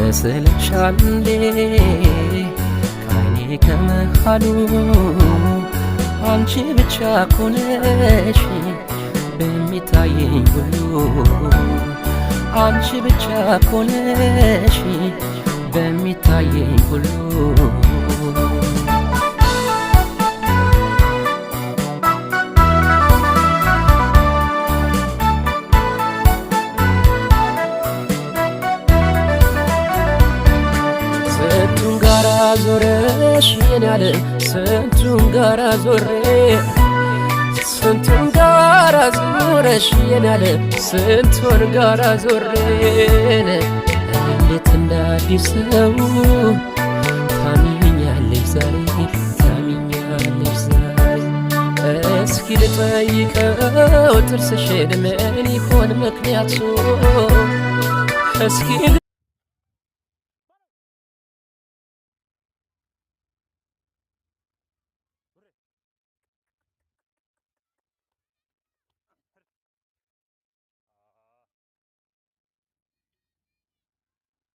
ተስለሻል እንዴ ከዓይኔ ከመሃሉ? አንቺ ብቻ እኮ ነሽ በሚታየኝ ሁሉ፣ አንቺ ብቻ እኮ ነሽ በሚታየኝ ሁሉ። ስንቱን ጋራ ዞረሽ የኔ ዓለም፣ ስንቱን ጋራ ዞሬ፣ ስንቱን ጋራ ዞረሽ የኔ ዓለም፣ ስንቱን ጋራ ዞሬን፣ እንዴት እንደ አዲስ ሰው ታሚኛለሽ ዛሬ፣ ታሚኛለሽ ዛሬ? እስኪ ልጠይቀው ጥርስሽን፣ ምን ይሆን ምክንያቱ? እስኪ